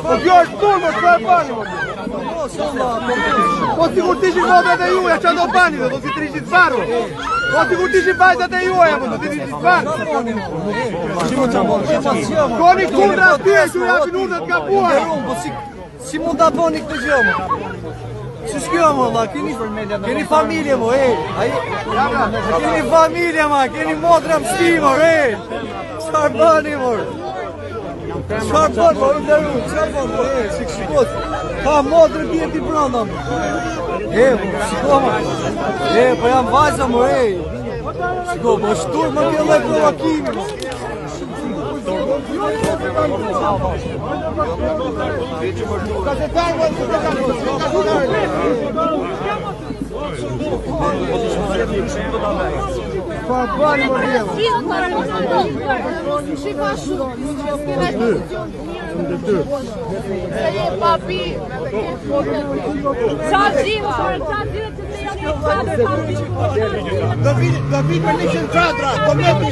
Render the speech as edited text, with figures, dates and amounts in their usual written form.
Po kjo është turmë, po çfarë bani mo? Po sikur të ishin votrat e juaja, çfarë do bani do t'i thrishit zvarrë. Po sikur të ishin vajzat e juaja, po do t'i thrishit zvarrë. Koni kundra atyre që ju japin urdhër të gabuar. Po si si mund ta bëni këtë gjë mo? Si s'kjo mo, vlla, keni keni familje mo, ej, ai keni familje ma, keni motra në shtëpi mo, ej. Çfarë bëni mo? Çfarë bën mo, i nderu, çfarë bën mo, ej, si shiko. Ka motrë bie ti brenda mo. E, po, shiko mo. E, po jam vajza mo, ej. Shiko, po shtur më kjo lloj provokimi mo. Çfarë bani mo vjellë? Do vi do vi për 100 çadra, do meti.